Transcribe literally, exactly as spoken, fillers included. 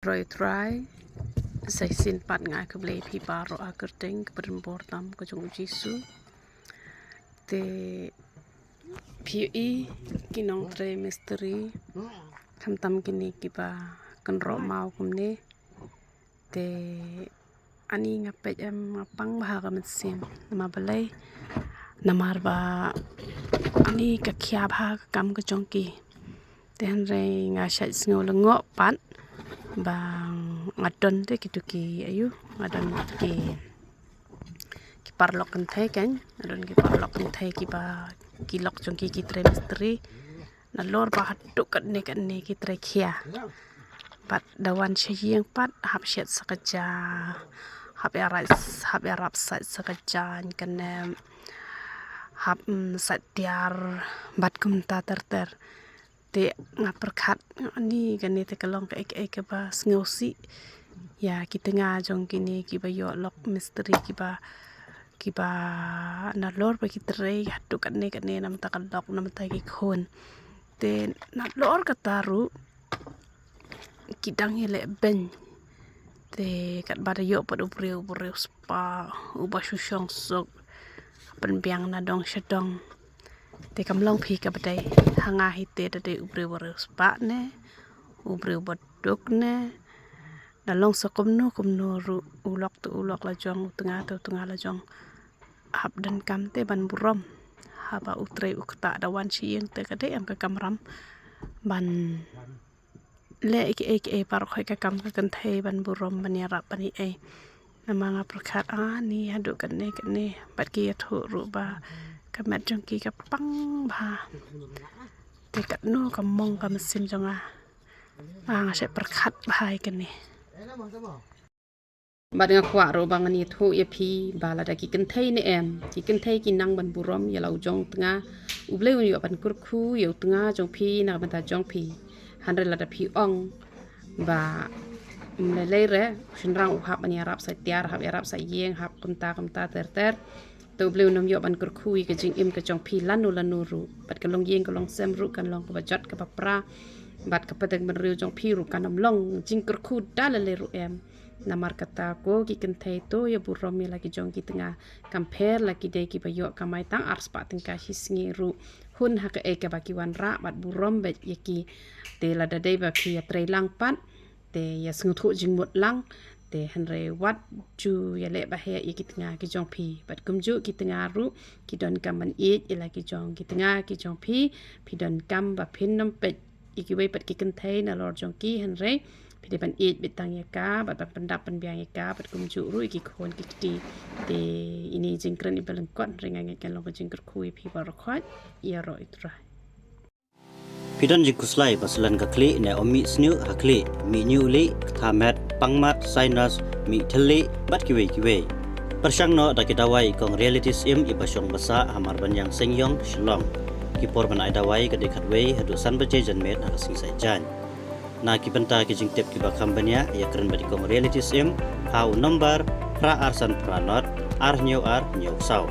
Roi Trai, sa shisien pat nga ai khublei phi baroh ha kyrteng ka bynta bor tam ka jong u Jisu. Te phi i ki nongtrei mistri, khamtam kine kiba kynroh maw kumne. Te ani nga peit em nga pang bha ka mynsiem. Namar balei? Namar ba ani ka khia bha ka kam ka jong ki. Te hynrei nga shait sngew lyngngoh pat ba nga don te kitu ki ayu, nga don ki, ki paralok kynthei kan, nga don ki paralok kynthei kiba ki lok jong ki ki trei mistri. Nalor ba haduh katne katne ki trei khia. Bad da wan sha ïing pat hap shet sa ka ja, hap ïarap, hap ïarap sait sa ka ja kane, hap, mm, sait tiar bad kumta ter ter. Te nga pyrkhat ani kane te ka long kaei kaei kaba sngewsih ïa ki tnga jong kine kiba ïoh lok mistri kiba, kiba nalor ba ki trei haduh katne katne namar ta ka lok namar ta ki khun. Te nalor kata ruh ki dang ïaleh beiñ. Te katba da ïoh pat u briew, u briew spah uba shu shong suk, pynbiang na dong sha dong. Te kam long phi kaba dei, ha nga hi te da dei u briew ba riewspah ne, u briew ba duk ne, da long sa kumno kumno ruh, u lok te u lok la jong, u tnga te u tnga la jong. Hap donkam te ban burom. Haba u trei u ktah da wan sha ïing te ka dei em ka kamram ban leh kiei kiei baroh khoit ka kam ka kynthei ban burom ban ïarap ban ïa ei. Namar nga pyrkhat ani haduh katne katne bad ki ïathuh ruh ba ka met jong ki ka pang bha. Te katno ka mong ka mynsiem jong nga. Nga shait pyrkhat bha ïa kane. Bad nga kwah ruh ba ngan ïathuh ïa phi ba lada ki kynthei ne em, ki kynthei ki nang ban burom ïa la u jong u tnga, U Blei un ïoh ban kyrkhu ïa u tnga jong phi na ka bynta jong phi. Hynrei lada phi ong ba, mm, lei lei re u shynrang u hap ban ïarap sa tiar, hap ïarap sa ïing, hap kumta kumta ter ter, te U Blei un ym ïoh ban kyrkhu ïa ka jingim ka jong phi lano lano ruh. Bad ka longïing ka longsem ruh kan long kaba jot kaba pra. Bad ka pateng bynriew jong phi ruh kan ym long jingkyrkhu da lei lei ruh em. Namar kata ko ki kynthei to ïa burom ïa la ki jong ki tnga, kam pher la ki dei kiba ïoh kamai tang arspah tyngka shi sngi ruh, hun ha kaei kaba ki wanrah bad burom beit ïa ki. Te lada dei ba phi ïatrei lang pat, te ïa sngewthuh jingmut lang. Te hynrei wat ju ïaleh ba heh ïa ki tnga ki jong phi. Bad kumjuh ki tnga ruh ki donkam ban ïeit ïa la ki jong ki tnga ki jong phi. Phi donkam ba phin ym peit ïa kiwei pat ki kynthei nalor jong ki, hynrei phi dei ban ïeit beit tang ïa ka bad ban pyndap pynbiang ïa ka bad kumjuh ruh ïa ki khun ki kti. Te ine i jingkren iba lyngkot, hynrei nga ngeit kan long ka jingkyrkhu ïa phi baroh khoit. Ïaroh ïa U Trai. Phi don jingkhuslai ba slen ka khlieh ne ym mih sniew ha khlieh, mih ñiuh lieh, ktha met, pang mat, sinus, mih thylliej bad kiwei kiwei? Pyrshang noh da ki dawai Kong Reality Syiem iba shong ba sah ha Mawryngkneng Seng Ïong, Shillong. Ki por ban ai dawai ka dei khatwei haduh san baje janmiet ha ka sngi Saitjaiñ. Na ki bynta ki jingtip kiba kham bniah, ïakren bad i Kong Reality Syiem ha u nombar phra ar san phra nod ar hynñiew ar hynñiew saw.